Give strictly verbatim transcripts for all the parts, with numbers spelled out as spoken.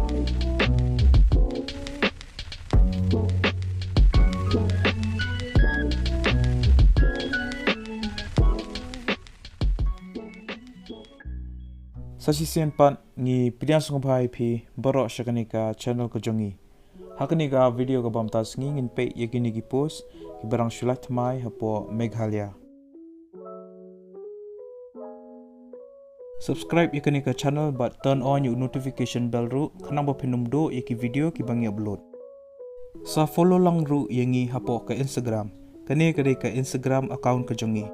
Sa shisien pat ngi pdiang sngewbha ïa phi baroh sha kane ka channel ka jong ngi. Ha kane ka video kaba mynta sngi ngin peit ïa kine ki post kiba dang shu lait thymmai hapoh Meghalaya. Subscribe ïa kane ka channel bad turn on ïa u notification bell ruh khnang ba phin ym duh ïa ki video kiba ngi upload. Sa follow lang ruh ïa ngi hapoh ka Instagram. Kane ka dei ka Instagram account ka jong ngi.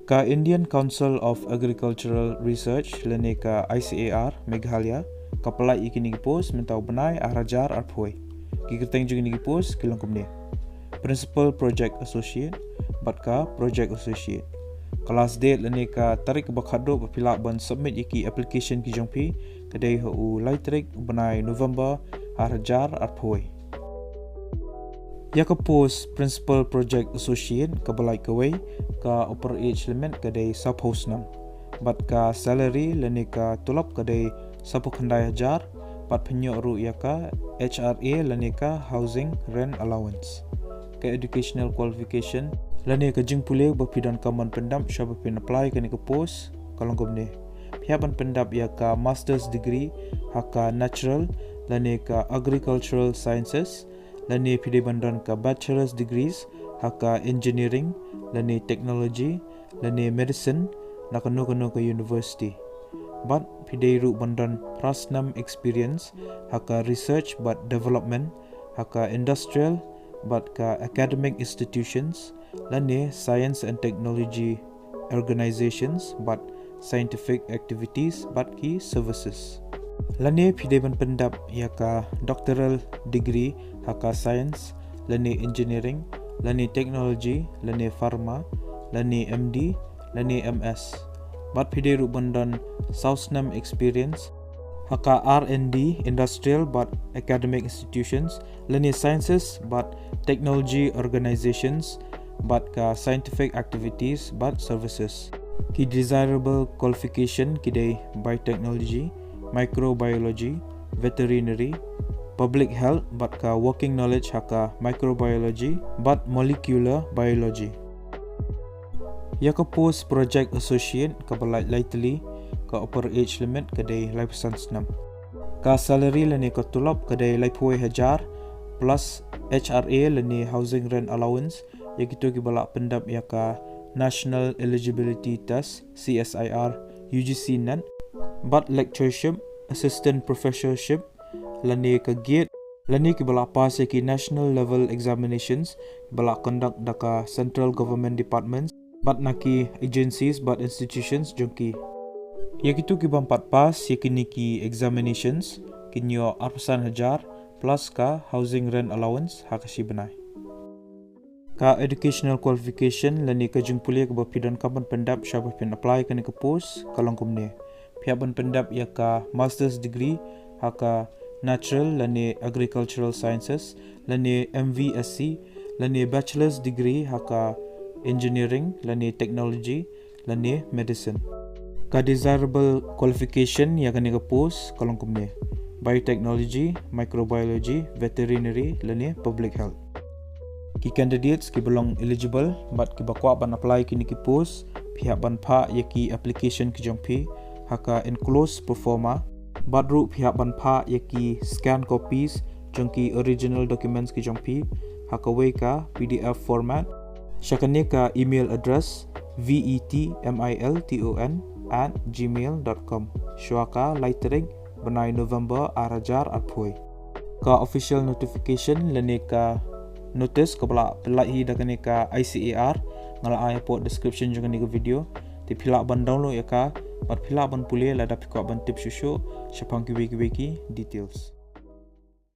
Ka Indian Council of Agricultural Research lane ka I C A R Meghalaya ka pynlait ïa kine ki post mynta u bnai ar hajar arphew. Ki kyrteng jong kine ki post ki long kumne: Principal Project Associate bad ka Project Associate. Ka last date lane ka tarik ba khatduh ba phi lah ban submit ïa ki application ki jong phi ka dei ha u lai tarik u bnai November ar hajar arphew. Ïa ka post Principal Project Associate kaba lait kawei ka upper age limit ka dei sawphew snem. Bad ka salary lane ka tulop ka dei sawphew khyndai hajar, bad phin ïoh ruh ïa ka H R A lane ka Housing Rent Allowance. Ka educational qualification lane ka jingpule ba phi donkam ban pyndap sha ba phin apply kane ka post ka long kumne: Phi hap ban pyndap ïa ka master's degree ha ka natural lane ka agricultural sciences, lane phi dei ban don ka bachelor's degrees ha ka engineering lane technology lane medicine na kano kano ka university. Bad phi dei ruh ban don phra snem experience ha ka research bad development ha ka industrial bad ka academic institutions lane science and technology organizations bad scientific activities bad ki services. Lane phi dei ban pyndap ïa ka doctoral degree ha ka science lane engineering lane technology lane pharma lane M D lane M S. Bad phi dei ruh ban don saw snem experience ha ka R and D, industrial bad academic institutions lane sciences bad technology organizations bad ka scientific activities bad services. Ki desirable qualification ki dei biotechnology, microbiology, veterinary, public health bad ka working knowledge ha ka microbiology bad molecular biology. Ïa ka post Project Associate kaba lait lai tylli, ka upper age limit ka dei laiphew san snem. Ka salary lane ka tulop ka dei laiphew hajar plus H R A lane housing rent allowance ïa kito kiba lah pyndap ïa ka National Eligibility Test, C S I R, U G C NET, bad lectureship, assistant professorship lane ka GATE, lane kiba lah pass ïa ki national level examinations kiba lah conduct da ka central government departments bad na ki agencies bad institutions jong ki. Ïa kito ki bym pat pass ïa kine ki examinations kin ïoh arphew san hajar plus ka housing rent allowance ha ka shi bnai. Ka educational qualification lane ka jingpule kaba phi donkam ban pyndap sha ba phin apply kane ka post ka long kumne: Phi hap ban pyndap ïa ka master's degree ha ka natural lane agricultural sciences lane M V S C lane bachelor's degree ha ka engineering lane technology lane medicine. Ka desirable qualification ïa kane ka post ka long kumne: biotechnology, microbiology, veterinary lane public health. Ki candidates kiba long eligible bad kiba kwah ban apply kine ki post, phi hap ban phah ïa ki application ki jong phi ha ka enclosed proforma, bad ruh phi hap ban phah ïa ki scan copies jong ki original documents ki jong phi ha kawei ka P D F format sha kane ka email address: V E T M I L T O N at gmail dot com, shuwa ka lai tarik bnai November ar hajar arphew. Ka official notification lane ka notice kaba la pynlait hi da kane ka I C A R nga la ai hapoh description jong kane ka video. Te phi lah ban download ïa ka bad phi lah ban pule lada phi kwah ban tip shuh shuh shaphang kiwei kiwei ki details.